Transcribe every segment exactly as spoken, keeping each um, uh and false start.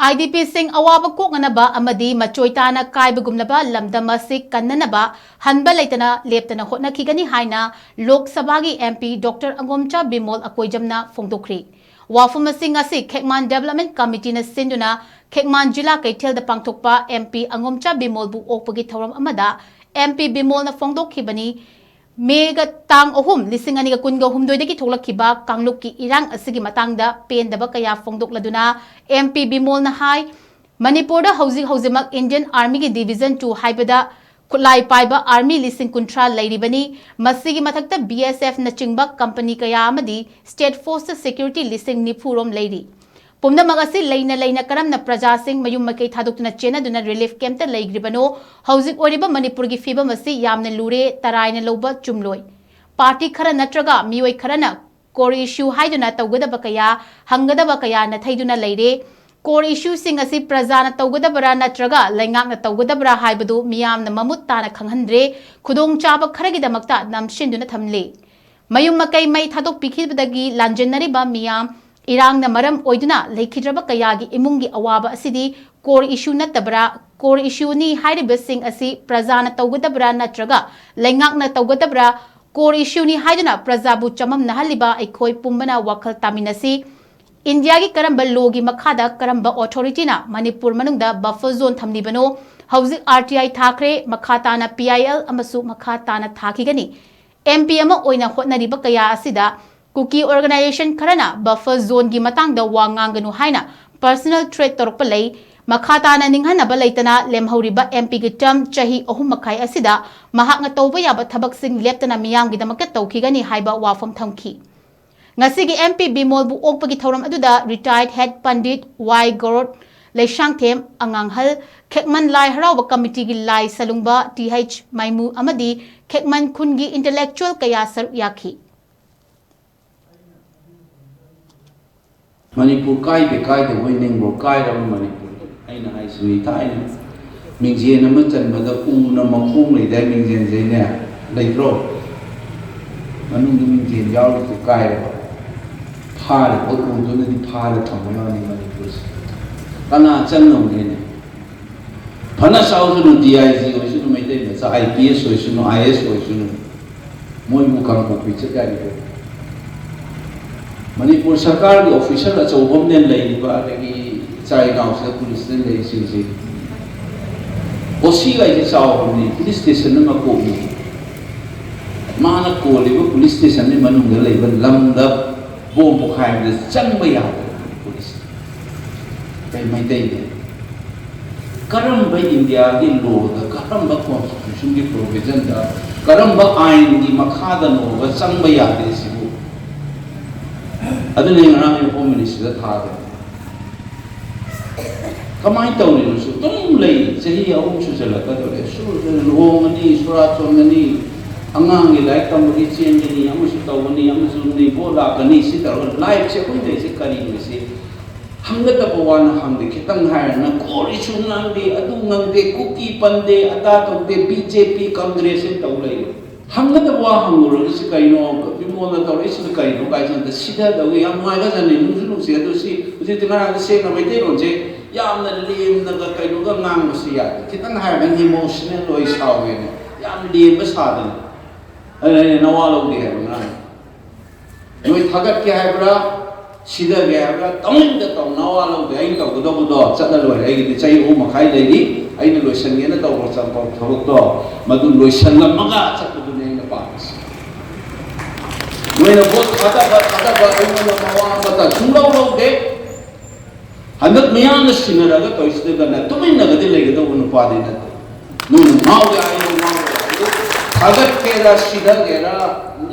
IDPꯁꯤꯡ ꯑꯋꯥꯕ ꯀꯣꯛꯅꯅꯕ ꯑꯃꯗꯤ ꯃꯆꯣꯏ ꯇꯥꯅ ꯀꯥꯏꯕꯒꯨꯝꯂꯕ ꯂꯝꯗꯝ ꯑꯁꯤ ꯀꯟꯅꯅꯕ ꯍꯟꯕ ꯂꯩꯇꯅ ꯂꯦꯞꯇꯅ ꯍꯣꯠꯅꯈꯤꯒꯅꯤ ꯍꯥꯏꯅ ꯂꯣꯛ ꯁꯚꯥꯒꯤ MP Doctor ꯑꯉꯣꯝꯆꯥ ꯕꯤꯃꯣꯜ ꯑꯀꯣꯏꯖꯝꯅ ꯐꯣꯡꯗꯣꯛꯈ꯭ꯔꯤ꯫ ꯋꯥꯐꯝ ꯑꯁꯤ ꯉꯁꯤ ꯈꯦꯛꯃꯥꯟ Development Committeeꯅ ꯁꯤꯟꯗꯨꯅ ꯈꯦꯛꯃꯥꯟ ꯖꯤꯂꯥ ꯀꯩꯊꯦꯜꯗ ꯄꯥꯡꯊꯣꯛꯄ MP ꯑꯉꯣꯝꯆꯥ ꯕꯤꯃꯣꯜꯕꯨ ꯑꯣꯛꯄꯒꯤ ꯊꯧꯔꯝ ꯑꯃꯗ MP ꯕꯤꯃꯣꯜꯅ ꯐꯣꯡꯗꯣꯛꯈꯤꯕꯅꯤ꯫ ꯃꯦꯒ ꯇꯥꯡ ꯑꯍꯨꯝ, ꯂꯤꯁꯤꯡ ꯑꯅꯤꯒ ꯀꯨꯟꯒ ꯍꯨꯝꯗꯣꯏꯗꯒꯤ ꯊꯣꯛꯂꯛꯈꯤꯕ ꯀꯥꯡꯂꯨꯞꯀꯤ ꯏꯔꯥꯡ ꯑꯁꯤꯒꯤ ꯃꯇꯥꯡꯗ ꯄꯦꯟꯗꯕ ꯀꯌꯥ ꯐꯣꯡꯗꯣꯛꯂꯗꯨꯅ MP ꯕꯤꯃꯣꯜꯅ ꯍꯥꯏ, ꯃꯅꯤꯄꯨꯔꯗ ꯍꯧꯖꯤꯛ ꯍꯧꯖꯤꯛꯃꯛ Indian Armyꯒꯤ Division two ꯍꯥꯏꯕꯗ ꯈꯨꯠꯂꯥꯏ ꯄꯥꯏꯕ army ꯂꯤꯁꯤꯡ ꯀꯨꯟꯊ꯭ꯔꯥ ꯂꯩꯔꯤꯕꯅꯤ꯫ ꯃꯁꯤꯒꯤ ꯃꯊꯛꯇ BSFꯅꯆꯤꯡꯕ company ꯀꯌꯥ ꯑꯃꯗꯤ state forceꯇ security ꯂꯤꯁꯤꯡ ꯅꯤꯐꯨ ꯔꯣꯝ ꯂꯩꯔꯤ꯫ ꯄꯨꯝꯅꯃꯛ ꯑꯁꯤ ꯂꯩꯅ ꯂꯩꯅ ꯀꯔꯝꯅ ꯄ꯭ꯔꯖꯥꯁꯤꯡ ꯃꯌꯨꯝ ꯃꯀꯩ ꯊꯥꯗꯣꯛꯇꯨꯅ ꯆꯦꯟꯅꯗꯨꯅ relief campꯇ ꯂꯩꯈ꯭ꯔꯤꯕꯅꯣ? ꯍꯧꯖꯤꯛ ꯑꯣꯏꯔꯤꯕ ꯃꯅꯤꯄꯨꯔꯒꯤ ꯐꯤꯕꯝ ꯑꯁꯤ ꯌꯥꯝꯅ ꯂꯨꯔꯦ, ꯇꯔꯥꯏꯅ ꯂꯧꯕ ꯆꯨꯝꯂꯣꯏ꯫ Party ꯈꯔ ꯅꯠꯇ꯭ꯔꯒ ꯃꯤꯑꯣꯏ ꯈꯔꯅ core issue ꯍꯥꯏꯗꯨꯅ ꯇꯧꯒꯗꯕ ꯀꯌꯥ, ꯍꯪꯒꯗꯕ ꯀꯌꯥ ꯅꯥꯊꯩꯗꯨꯅ ꯂꯩꯔꯦ꯫ Core issueꯁꯤꯡ ꯑꯁꯤ ꯄ꯭ꯔꯖꯥꯅ ꯇꯧꯒꯗꯕꯔꯥ ꯅꯠꯇ꯭ꯔꯒ ꯂꯩꯉꯥꯛꯅ ꯇꯧꯒꯗꯕꯔꯥ ꯍꯥꯏꯕꯗꯨ ꯃꯤꯌꯥꯝꯅ ꯃꯃꯨꯠ ꯇꯥꯅ ꯈꯪꯍꯟꯗ꯭ꯔꯦ, ꯈꯨꯗꯣꯡꯆꯥꯕ ꯈꯔꯒꯤꯗꯃꯛꯇ ꯅꯝꯁꯤꯟꯗꯨꯅ ꯊꯝꯂꯦ꯫ ꯃꯌꯨꯝ ꯃꯀꯩ ꯃꯩ ꯊꯥꯗꯣꯛꯄꯤꯈꯤꯕꯗꯒꯤ ꯂꯥꯟꯖꯦꯟꯅꯔꯤꯕ ꯃꯤꯌꯥꯝ, ꯏꯔꯥꯡꯅ ꯃꯔꯝ ꯑꯣꯏꯗꯨꯅ ꯂꯩꯈꯤꯗ꯭ꯔꯕ ꯀꯌꯥꯒꯤ ꯏꯃꯨꯡꯒꯤ ꯑꯋꯥꯕ ꯑꯁꯤꯗꯤ core issue ꯅꯠꯇꯕ꯭ꯔꯥ? Core issueꯅꯤ ꯍꯥꯏꯔꯤꯕꯁꯤꯡ ꯑꯁꯤ ꯄ꯭ꯔꯖꯥꯅ ꯇꯧꯒꯗꯕ꯭ꯔꯥ ꯅꯠꯇ꯭ꯔꯒ ꯂꯩꯉꯥꯛꯅ ꯇꯧꯒꯗꯕ꯭ꯔꯥ? Core issueꯅꯤ ꯍꯥꯏꯗꯨꯅ ꯄ꯭ꯔꯖꯥꯕꯨ ꯆꯃꯝꯅꯍꯜꯂꯤꯕ ꯑꯩꯈꯣꯏ ꯄꯨꯝꯕꯅ ꯋꯥꯈꯜ ꯇꯥꯃꯤꯟꯅꯁꯤ꯫ Indiaꯒꯤ ꯀꯔꯝꯕ lawꯒꯤ ꯃꯈꯥꯗ ꯀꯔꯝꯕ authorityꯅ ꯃꯅꯤꯄꯨꯔ ꯃꯅꯨꯡꯗ buffer zone ꯊꯝꯂꯤꯕꯅꯣ? ꯍꯧꯖꯤꯛ RTI ꯊꯥꯈ꯭ꯔꯦ, ꯃꯈꯥ ꯇꯥꯅ PIL ꯑꯃꯁꯨ ꯃꯈꯥ ꯇꯥꯅ ꯊꯥꯈꯤꯒꯅꯤ꯫ MP ꯑꯃ ꯑꯣꯏꯅ ꯍꯣꯠꯅꯔꯤꯕ ꯀꯌꯥ ꯑꯁꯤꯗ ꯀꯨꯀꯤ organization ꯈꯔꯅ buffer zoneꯒꯤ ꯃꯇꯥꯡꯗ ꯋꯥ ꯉꯥꯡꯒꯅꯨ ꯍꯥꯏꯅ personal threat ꯇꯧꯔꯛꯄ ꯂꯩ꯫ ꯃꯈꯥ ꯇꯥꯅ ꯅꯤꯡꯍꯟꯅꯕ ꯂꯩꯇꯅ ꯂꯦꯝꯍꯧꯔꯤꯕ MPꯒꯤ term ꯆꯍꯤ ꯑꯍꯨꯝ ꯃꯈꯥꯏ ꯑꯁꯤꯗ ꯃꯍꯥꯛꯅ ꯇꯧꯕ ꯌꯥꯕ ꯊꯕꯛꯁꯤꯡ ꯂꯦꯞꯇꯅ ꯃꯤꯌꯥꯝꯒꯤꯗꯃꯛꯇ ꯇꯧꯈꯤꯒꯅꯤ ꯍꯥꯏꯕ ꯋꯥꯐꯝ ꯊꯝꯈꯤ꯫ ꯉꯁꯤꯒꯤ MP ꯕꯤꯃꯣꯜꯕꯨ ꯑꯣꯛꯄꯒꯤ ꯊꯧꯔꯝ ꯑꯗꯨꯗ retired head ꯄꯟꯗꯤꯠ ꯋꯥꯏ ꯒꯣꯔꯣꯠ ꯂꯩꯁꯥꯡꯊꯦꯝ, ꯑꯉꯥꯡꯍꯜ, ꯈꯦꯛꯃꯟ ꯂꯥꯏ ꯍꯔꯥꯎꯕ committeeꯒꯤ ꯂꯥꯏ ꯁꯂꯨꯡꯕ ꯇꯤ ꯑꯩꯆ ꯃꯥꯏꯃꯨ ꯑꯃꯗꯤ ꯈꯦꯛꯃꯟ ꯈꯨꯟꯒꯤ intellectual ꯀꯌꯥ ꯁꯔꯨꯛ ꯌꯥꯈꯤ꯫ ꯃꯅꯤꯄꯨꯔ ꯀꯥꯏꯗꯦ ꯀꯥꯏꯗꯦ ꯍꯣꯏ ꯅꯤꯡꯕ꯭ꯔꯣ? ꯀꯥꯏꯔꯕ ꯃꯅꯤꯄꯨꯔ? ꯑꯩꯅ ꯍꯥꯏꯁꯤꯅꯤ, ꯊꯥꯏꯅ ꯃꯤꯡꯖꯦꯜ ꯑꯃ ꯆꯟꯕꯗ ꯎꯅ ꯃꯈꯣꯡ ꯂꯩꯗꯥꯏ? ꯃꯤꯡꯖꯦꯜꯁꯦꯅꯦ, ꯂꯩꯇ꯭ꯔꯣ? ꯃꯅꯨꯡꯗ ꯃꯤꯡꯖꯦꯜ ꯌꯥꯎꯔꯤꯁꯦ ꯀꯥꯏꯔꯕ? ꯐꯥꯔꯤꯕ ꯎꯗꯨꯅꯗꯤ ꯐꯥꯔ ꯊꯝꯕ ꯋꯥꯅꯤ ꯃꯅꯤꯄꯨꯔꯁꯦ꯫ ꯀꯅꯥ ꯆꯪꯉꯝꯒꯦꯅꯦ? ꯐꯅ ꯆꯥꯎꯁꯅꯨ, ꯗꯤ ꯑꯥꯏ ꯖꯤ ꯑꯣꯏꯁꯅꯨ, ꯃꯩꯇꯩ ꯃꯆꯥ, ꯑꯥꯏ ꯄꯤ ꯑꯦꯁ ꯑꯣꯏꯁꯅꯨ, ꯑꯥꯏ ꯑꯦꯁ ꯑꯣꯏꯁꯅꯨ, ꯃꯣꯏꯕꯨ ꯀꯥꯡꯄꯣꯛꯄꯤ ꯆꯠ ꯌꯥꯔꯤꯕꯣ? ꯃꯅꯤꯄꯨꯔ ꯁꯔꯀꯥꯔꯒꯤ ꯑꯣꯐꯤꯁꯔ ꯑꯆꯧꯕ ꯑꯃꯅ ꯂꯩꯔꯤꯕ, ꯑꯗꯒꯤ ꯏꯆꯥ ꯏꯅꯥꯎꯁꯤꯗ ꯄꯨꯂꯤꯁꯇ ꯂꯩꯔꯤꯁꯤꯡꯁꯤ, ꯑꯣ ꯁꯤ ꯍꯥꯏꯁꯦ ꯆꯥꯎꯔꯕꯅꯤ, ꯄꯨꯂꯤꯁ ꯁ꯭ꯇꯦꯁꯟ ꯑꯃ ꯀꯣꯛꯏ꯫ ꯃꯥꯅ ꯀꯣꯜꯂꯤꯕ ꯄꯨꯂꯤꯁ ꯁ꯭ꯇꯦꯁꯟꯒꯤ ꯃꯅꯨꯡꯗ ꯂꯩꯕ ꯂꯝꯗ ꯕꯣꯝ ꯄꯣꯈꯥꯏꯕꯗ ꯆꯪꯕ ꯌꯥꯗꯕ ꯄꯨꯂꯤꯁ꯫ ꯀꯩ ꯃꯩꯇꯩꯅꯦ? ꯀꯔꯝꯕ ꯏꯟꯗꯤꯌꯥꯒꯤ ꯂꯣꯗ, ꯀꯔꯝꯕ ꯀꯣꯟꯁꯇꯤꯇ꯭ꯌꯨꯁꯟꯒꯤ ꯄ꯭ꯔꯣꯚꯤꯖꯟꯗ, ꯀꯔꯝꯕ ꯑꯥꯏꯟꯒꯤ ꯃꯈꯥꯗꯅꯣꯕ ꯆꯪꯕ ꯌꯥꯗꯦ ꯁꯤꯕꯨ? ꯑꯗꯨꯅ ꯉꯔꯥꯡ ꯍꯣꯝ ꯃꯤꯅꯤꯁꯇꯔꯗ ꯊꯥꯗꯦ꯫ ꯀꯃꯥꯏꯅ ꯇꯧꯔꯤꯅꯣ? ꯁꯨ ꯑꯗꯨꯝ ꯂꯩ꯫ ꯆꯍꯤ ꯑꯍꯨꯝ ꯁꯨꯖꯜꯂꯛꯀꯗꯧꯔꯦ꯫ ꯁꯨ ꯂꯨꯍꯣꯡꯒꯅꯤ, ꯁꯣꯔꯥꯠ ꯆꯣꯟꯒꯅꯤ, ꯑꯉꯥꯡꯒꯤ ꯂꯥꯏꯔꯤꯛ ꯇꯝꯕꯒꯤ ꯆꯦꯟꯒꯅꯤ, ꯑꯃꯁꯨ ꯇꯧꯒꯅꯤ, ꯑꯃꯁꯨ ꯅꯤ, ꯚꯣꯠ ꯂꯥꯛꯀꯅꯤ꯫ ꯁꯤ ꯇꯧꯔꯒ ꯂꯥꯏꯐꯁꯦ ꯑꯩꯈꯣꯏ ꯂꯩꯁꯦ ꯀꯔꯤꯅꯣ ꯁꯤ? ꯍꯪꯒꯗꯕ ꯋꯥꯅ ꯍꯪꯗꯦ꯫ ꯈꯤꯇꯪ ꯍꯥꯏꯔꯒꯅ ꯀꯣꯔꯤꯁꯨ ꯉꯥꯡꯗꯦ, ꯑꯗꯨ ꯉꯥꯡꯗꯦ, ꯀꯨꯀꯤ ꯄꯟꯗꯦ, ꯑꯗꯥ ꯇꯧꯗꯦ, ꯕꯤ ꯖꯦ ꯄꯤ, ꯀꯪꯒ꯭ꯔꯦꯁ ꯍꯥꯏꯅ ꯇꯧ ꯂꯩꯔꯦ꯫ ꯍꯪꯒꯗꯕ ꯋꯥ ꯍꯪꯉꯨꯔꯒ ꯁꯤ ꯀꯩꯅꯣ? ꯃꯤꯉꯣꯟꯗ ꯇꯧꯔꯛꯏꯁꯤꯅ ꯀꯩꯅꯣ ꯀꯥꯏꯁꯤꯅ ꯑꯝꯇ ꯁꯤꯊꯗꯧꯒꯤ ꯌꯥꯝ ꯅꯨꯡꯉꯥꯏꯈ꯭ꯔꯖꯥꯠꯅꯤ꯫ ꯅꯨꯡꯁꯨ ꯅꯨꯡꯁꯤ꯫ ꯑꯗꯨ ꯁꯤ ꯍꯧꯖꯤꯛꯇꯤ ꯉꯔꯥꯡꯗ ꯁꯦꯡꯅ ꯃꯩꯇꯩꯂꯣꯟꯁꯦ ꯌꯥꯝꯅ ꯂꯦꯝꯅꯒ ꯀꯩꯅꯣꯒ ꯉꯥꯡꯕꯁꯤ ꯌꯥꯗꯦ꯫ ꯈꯤꯇꯪ ꯍꯥꯏꯔꯒꯅ ꯏꯃꯣꯁꯅꯦꯜ ꯑꯣꯏ, ꯁꯥꯎꯋꯦꯅ ꯌꯥꯝ ꯂꯦꯝꯕ ꯁꯥꯗꯅ꯫ ꯑꯗꯨꯅ ꯑꯩꯅ ꯅꯋꯥ ꯂꯧꯗꯦ ꯍꯥꯏꯕ ꯉꯔꯥꯡ꯫ ꯅꯣꯏ ꯊꯥꯒꯠꯀꯦ ꯍꯥꯏꯕ꯭ꯔꯥ, ꯁꯤꯗꯒꯦ ꯍꯥꯏꯕ꯭ꯔꯥ, ꯇꯧꯅꯤꯡꯗ ꯇꯧ, ꯅꯋꯥ ꯂꯧꯗꯦ꯫ ꯑꯩꯅ ꯇꯧꯒꯗꯧꯕꯗꯣ ꯆꯠꯂ ꯂꯣꯏꯔꯦ꯫ ꯑꯩꯒꯤꯗꯤ ꯆꯍꯤ ꯑꯍꯨꯝ ꯃꯈꯥꯏ ꯂꯩꯔꯤ꯫ ꯑꯩꯅ ꯂꯣꯏꯁꯟꯒꯦꯅ ꯇꯧꯕ ꯆꯠꯄ ꯊꯕꯛꯇꯣ ꯃꯗꯨ ꯂꯣꯏꯁꯜꯂꯝꯃꯒ ꯆꯠꯄꯗꯨꯅꯤ ꯑꯩꯅ ꯄꯥꯝꯃꯤꯁꯦ꯫ ꯅꯣꯏꯅ ꯚꯣꯠ ꯊꯥꯗꯕ, ꯊꯥꯗꯕ ꯑꯩꯉꯣꯟꯗ ꯃꯋꯥ ꯑꯃꯇ ꯁꯨꯡꯂꯧ ꯂꯧꯗꯦ꯫ ꯍꯟꯗꯛ ꯃꯤꯌꯥꯝꯅ ꯁꯤꯟꯅꯔꯒ ꯇꯧꯔꯤꯁꯤꯗꯒꯅ ꯇꯨꯃꯤꯟꯅꯒꯗꯤ ꯂꯩꯒꯗꯧꯕ ꯅꯨꯄꯥꯗꯤ ꯅꯠꯇꯦ꯫ ꯅꯣꯏꯅ ꯉꯥꯎꯔꯦ ꯍꯥꯏꯌꯨ, ꯉꯥꯎꯔꯦ ꯍꯥꯏꯌꯨ, ꯊꯥꯒꯠꯀꯦꯔꯥ, ꯁꯤꯗꯒꯦꯔꯥ,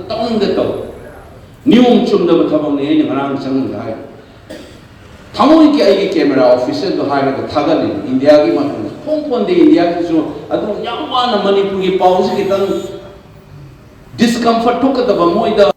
ꯇꯧꯅꯤꯡꯗ ꯇꯧ꯫ ꯅꯤꯌꯣꯝ ꯆꯨꯝꯗꯕ ꯊꯕꯛꯅꯤ ꯑꯩꯅ ꯉꯔꯥꯡ ꯆꯪꯉꯒ ꯍꯥꯏ꯫ ꯊꯃꯣꯏꯒꯤ ꯑꯩꯒꯤ ꯀꯦꯃꯦꯔꯥ ꯑꯣꯐꯤꯁꯔꯗꯣ ꯍꯥꯏꯔꯒ ꯊꯥꯒꯠꯂꯤꯅꯤ꯫ ꯏꯟꯗꯤꯌꯥꯒꯤ ꯃꯇꯝꯗ ꯐꯣꯡ ꯐꯣꯟꯗꯦ, ꯏꯟꯗꯤꯌꯥꯒꯤꯁꯨ ꯑꯗꯨ ꯌꯥꯝ ꯋꯥꯅ ꯃꯅꯤꯄꯨꯔꯒꯤ ꯄꯥꯎꯁꯤ ꯈꯤꯇꯪ ꯗꯤꯁꯀꯝꯐꯔꯠ ꯊꯣꯛꯀꯗꯕ, ꯃꯣꯏꯗ